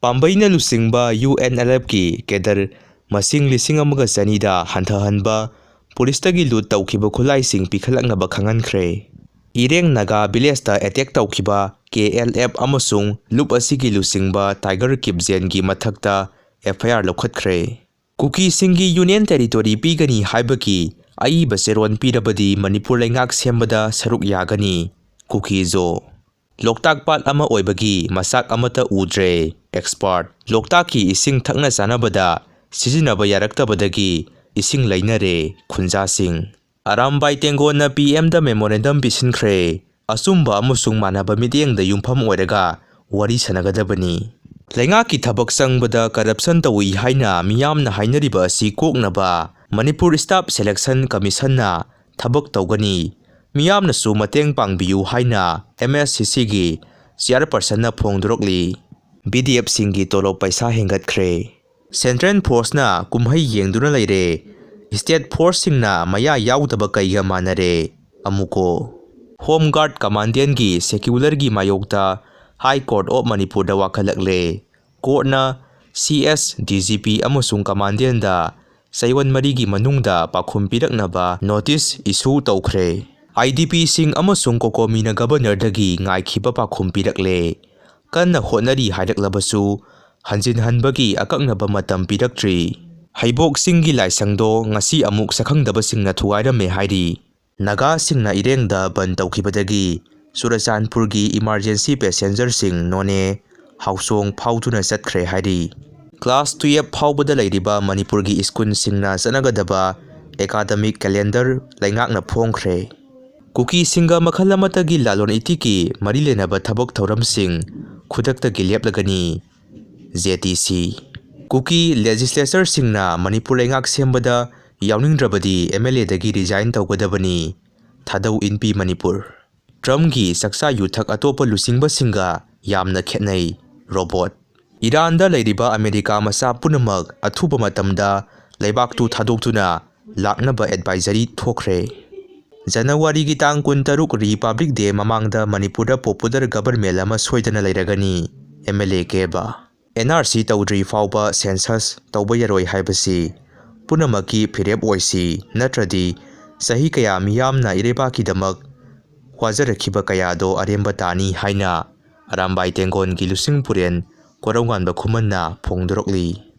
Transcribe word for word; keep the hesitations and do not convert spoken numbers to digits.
ꯄꯥꯝꯕꯩꯅ ꯂꯨꯆꯤꯡꯕ U N L ꯑꯦꯐꯀꯤ cadre ꯃꯁꯤꯡ ꯂꯤꯁꯤꯡ ꯑꯃꯒ ꯆꯅꯤꯗ ꯍꯟꯊꯍꯟꯕ, ꯄꯨꯂꯤꯁꯇꯒꯤ ꯂꯨꯠ ꯇꯧꯈꯤꯕ ꯈꯨꯠꯂꯥꯏꯁꯤꯡ ꯄꯤꯈꯠꯂꯛꯅꯕ ꯈꯪꯍꯟꯈ꯭ꯔꯦ꯫ ꯏꯔꯦꯡ ꯅꯥꯒꯥ ꯚꯤꯂꯦꯖꯇ ꯑꯦꯇꯦꯛ ꯇꯧꯈꯤꯕ ꯀꯦ ꯑꯦꯜ ꯑꯦꯐ ꯑꯃꯁꯨꯡ ꯂꯨꯞ ꯑꯁꯤꯒꯤ ꯂꯨꯆꯤꯡꯕ ꯇꯥꯏꯒꯔ ꯀꯤꯞꯖꯦꯟꯒꯤ ꯃꯊꯛꯇ ꯑꯦꯐ ꯑꯥꯏ ꯑꯥꯔ ꯂꯧꯈꯠꯈ꯭ꯔꯦ꯫ ꯀꯨꯀꯤꯁꯤꯡꯒꯤ ꯌꯨꯅꯤꯌꯟ ꯇꯦꯔꯤꯇꯣꯔꯤ ꯄꯤꯒꯅꯤ ꯍꯥꯏꯕꯒꯤ ꯑꯏꯕ ꯆꯦꯔꯣꯟ ꯄꯤꯔꯕꯗꯤ ꯃꯅꯤꯄꯨꯔ ꯂꯩꯉꯥꯛ ꯁꯦꯝꯕꯗ ꯁꯔꯨꯛ ꯌꯥꯒꯅꯤ꯫ ꯀꯨꯀꯤꯖꯣ꯫ ꯂꯣꯛꯇꯥꯛ ꯄꯥꯠ ꯑꯃ ꯑꯣꯏꯕꯒꯤ ꯃꯆꯥꯛ ꯑꯃꯠꯇ ꯎꯗ꯭ꯔꯦ꯫ ꯑꯦꯛꯁꯄꯥꯔꯠ꯫ ꯂꯣꯛꯇꯥꯛꯀꯤ ꯏꯁꯤꯡ ꯊꯛꯅ ꯆꯥꯅꯕꯗ ꯁꯤꯖꯤꯟꯅꯕ ꯌꯥꯔꯛꯇꯕꯗꯒꯤ ꯏꯁꯤꯡ ꯂꯩꯅꯔꯦ ꯈꯨꯟꯖꯥꯁꯤꯡ꯫ ꯑꯔꯥꯝꯕꯥꯏ ꯇꯦꯡꯒꯣꯟꯅ ꯄꯤ ꯑꯦꯝꯗ ꯃꯦꯃꯣꯔꯦꯟꯗꯝ ꯄꯤꯁꯤꯟꯈ꯭ꯔꯦ꯫ ꯑꯆꯨꯝꯕ ꯑꯃꯁꯨꯡ ꯃꯥꯟꯅꯕ ꯃꯤꯠꯌꯦꯡꯗ ꯌꯨꯝꯐꯝ ꯑꯣꯏꯔꯒ ꯋꯥꯔꯤ ꯁꯥꯟꯅꯒꯗꯕꯅꯤ꯫ ꯂꯩꯉꯥꯛꯀꯤ ꯊꯕꯛ ꯆꯪꯕꯗ ꯀꯔꯞꯁꯟ ꯇꯧꯏ ꯍꯥꯏꯅ ꯃꯤꯌꯥꯝꯅ ꯍꯥꯏꯅꯔꯤꯕ ꯑꯁꯤ ꯀꯣꯛꯅꯕ ꯃꯅꯤꯄꯨꯔ ꯁ꯭ꯇꯥꯐ ꯁꯦꯂꯦꯛꯁꯟ ꯀꯃꯤꯁꯟꯅ ꯊꯕꯛ ꯇꯧꯒꯅꯤ꯫ ꯃꯤꯌꯥꯝꯅꯁꯨ ꯃꯇꯦꯡ ꯄꯥꯡꯕꯤꯌꯨ ꯍꯥꯏꯅ ꯑꯦꯝ ꯑꯦꯁ ꯁꯤ ꯁꯤꯒꯤ ꯆꯤꯌꯥꯔꯄꯔꯁꯟꯅ ꯐꯣꯡꯗꯣꯔꯛꯂꯤ꯫ ꯕꯤ ꯗꯤ ꯑꯦꯐꯁꯤꯡꯒꯤ ꯇꯣꯂꯣꯞ ꯄꯩꯁꯥ ꯍꯦꯟꯒꯠꯈ꯭ꯔꯦ꯫ ꯁꯦꯟꯇ꯭ꯔꯦꯜ ꯐꯣꯔꯁꯅ ꯀꯨꯝꯍꯩ ꯌꯦꯡꯗꯨꯅ ꯂꯩꯔꯦ꯫ ꯁ꯭ꯇꯦꯠ ꯐꯣꯔꯁꯁꯤꯡꯅ ꯃꯌꯥ ꯌꯥꯎꯗꯕ ꯀꯩꯒ ꯃꯥꯟꯅꯔꯦ꯫ ꯑꯃꯨꯀꯣ꯫ ꯍꯣꯝ ꯒꯥꯔꯗ ꯀꯃꯥꯟꯗꯦꯟꯒꯤ ꯁꯦꯀ꯭ꯌꯨꯂꯔꯒꯤ ꯃꯥꯌꯣꯛꯇ ꯍꯥꯏ ꯀꯣꯔꯠ ꯑꯣꯐ ꯃꯅꯤꯄꯨꯔꯗ ꯋꯥꯀꯠꯂꯛꯂꯦ꯫ ꯀꯣꯔꯠꯅ C S, D G P ꯑꯃꯁꯨꯡ ꯀꯃꯥꯟꯗꯦꯟꯗ ꯆꯌꯣꯜ ꯃꯔꯤꯒꯤ ꯃꯅꯨꯡꯗ ꯄꯥꯎꯈꯨꯝ ꯄꯤꯔꯛꯅꯕ ꯅꯣꯇꯤꯁ ꯏꯁꯨ ꯇꯧꯈ꯭ꯔꯦ꯫ ꯑꯥꯏ ꯗꯤ ꯄꯤꯁꯤꯡ ꯑꯃꯁꯨꯡ ꯀꯣꯀꯣꯃꯤꯅ ꯒꯕꯔꯅꯔꯗꯒꯤ ꯉꯥꯏꯈꯤꯕ ꯄꯥꯎꯈꯨꯝ ꯄꯤꯔꯛꯂꯦ꯫ ꯀꯟꯅ ꯍꯣꯠꯅꯔꯤ ꯍꯥꯏꯔꯛꯂꯕꯁꯨ, ꯍꯟꯖꯤꯟ ꯍꯟꯕꯒꯤ ꯑꯀꯛꯅꯕ ꯃꯇꯝ ꯄꯤꯔꯛꯇ꯭ꯔꯤ꯫ ꯍꯩꯕꯣꯛ ꯆꯤꯡꯒꯤ ꯂꯥꯏꯁꯪꯗꯣ ꯉꯁꯤ ꯑꯃꯨꯛ ꯁꯛꯈꯪꯗꯕꯁꯤꯡꯅ ꯊꯨꯒꯥꯏꯔꯝꯃꯦ ꯍꯥꯏꯔꯤ꯫ ꯅꯥꯒꯥꯁꯤꯡꯅ ꯏꯔꯦꯡꯗ ꯕꯟ ꯇꯧꯈꯤꯕꯗꯒꯤ ꯆꯨꯔꯆꯥꯟꯄꯨꯔꯒꯤ ꯏꯃꯥꯔꯖꯦꯟꯁꯤ ꯄꯦꯁꯦꯟꯖꯔꯁꯤꯡ ꯅꯣꯅꯦ, ꯍꯥꯎꯆꯣꯡ ꯐꯥꯎꯗꯨꯅ ꯆꯠꯈ꯭ꯔꯦ ꯍꯥꯏꯔꯤ꯫ ꯀ꯭ꯂꯥꯁ ꯇꯨꯌꯦꯜꯐ ꯐꯥꯎꯕꯗ ꯂꯩꯔꯤꯕ ꯃꯅꯤꯄꯨꯔꯒꯤ ꯁ꯭ꯀꯨꯜꯁꯤꯡꯅ ꯆꯠꯅꯒꯗꯕ ꯑꯦꯀꯥꯗꯃꯤꯛ ꯀꯦꯂꯦꯟꯗꯔ ꯂꯩꯉꯥꯛꯅ ꯐꯣꯡꯈ꯭ꯔꯦ꯫ ꯀꯨꯀꯤꯁꯤꯡꯒ ꯃꯈꯜ ꯑꯃꯠꯇꯒꯤ ꯂꯥꯂꯣꯟ ꯏꯇꯤꯛꯀꯤ ꯃꯔꯤ ꯂꯩꯅꯕ ꯊꯕꯛ ꯊꯧꯔꯝꯁꯤꯡ ꯈꯨꯗꯛꯇꯒꯤ ꯂꯦꯞꯂꯒꯅꯤ꯫ J T C. ꯀꯨꯀꯤ ꯂꯦꯖꯤꯁꯂꯦꯆꯔꯁꯤꯡꯅ ꯃꯅꯤꯄꯨꯔ ꯂꯩꯉꯥꯛ ꯁꯦꯝꯕꯗ ꯌꯥꯎꯅꯤꯡꯗ꯭ꯔꯕꯗꯤ ꯑꯦꯝ ꯑꯦꯜ ꯑꯦꯗꯒꯤ ꯔꯤꯖꯥꯏꯟ ꯇꯧꯒꯗꯕꯅꯤ꯫ ꯊꯥꯗꯧ ꯏꯟꯄꯤ ꯃꯅꯤꯄꯨꯔ꯫ ꯇ꯭ꯔꯝꯞꯀꯤ ꯆꯥꯛꯆꯥ ꯌꯨꯊꯛ ꯑꯇꯣꯞꯄ ꯂꯨꯆꯤꯡꯕꯁꯤꯡꯒ ꯌꯥꯝꯅ ꯈꯦꯠꯅꯩ꯫ ꯔꯣꯕꯣꯠ꯫ ꯏꯔꯥꯟꯗ ꯂꯩꯔꯤꯕ ꯑꯃꯦꯔꯤꯀꯥ ꯃꯆꯥ ꯄꯨꯝꯅꯃꯛ ꯑꯊꯨꯕ ꯃꯇꯝꯗ ꯂꯩꯕꯥꯛꯇꯨ ꯊꯥꯗꯣꯛꯇꯨꯅ ꯂꯥꯛꯅꯕ ꯑꯦꯗꯚꯥꯏꯖꯔꯤ ꯊꯣꯛꯈ꯭ꯔꯦ꯫ ꯖꯅꯋꯥꯔꯤꯒꯤ ꯇꯥꯡ ꯀꯨꯟꯇꯔꯨꯛ ꯔꯤꯄꯕ꯭ꯂꯤꯛ ꯗꯦ ꯃꯃꯥꯡꯗ ꯃꯅꯤꯄꯨꯔꯗ ꯄꯣꯄꯨꯂꯔ ꯒꯕꯔꯃꯦꯟ ꯑꯃ ꯁꯣꯏꯗꯅ ꯂꯩꯔꯒꯅꯤ꯫ ꯑꯦꯝ ꯑꯦꯜ ꯑꯦ ꯀꯦꯕ꯫ ꯑꯦꯟ ꯑꯥꯔ ꯁꯤ ꯇꯧꯗ꯭ꯔꯤ ꯐꯥꯎꯕ ꯁꯦꯟꯁꯁ ꯇꯧꯕ ꯌꯥꯔꯣꯏ ꯍꯥꯏꯕꯁꯤ ꯄꯨꯝꯅꯃꯛꯀꯤ ꯐꯤꯔꯦꯞ ꯑꯣꯏꯁꯤ, ꯅꯠꯇ꯭ꯔꯗꯤ ꯆꯍꯤ ꯀꯌꯥ ꯃꯤꯌꯥꯝꯅ ꯏꯔꯩꯕꯥꯛꯀꯤꯗꯃꯛ ꯋꯥꯖꯔꯛꯈꯤꯕ ꯀꯌꯥꯗꯣ ꯑꯔꯦꯝꯕ ꯇꯥꯅꯤ ꯍꯥꯏꯅ ꯑꯔꯥꯝꯕꯥꯏ ꯇꯦꯡꯒꯣꯟꯒꯤ ꯂꯨꯆꯤꯡ ꯄꯨꯔꯦꯟ ꯀꯣꯔꯧꯉꯥꯟꯕ ꯈꯨꯃꯟꯅ ꯐꯣꯡꯗꯣꯔꯛꯂꯤ꯫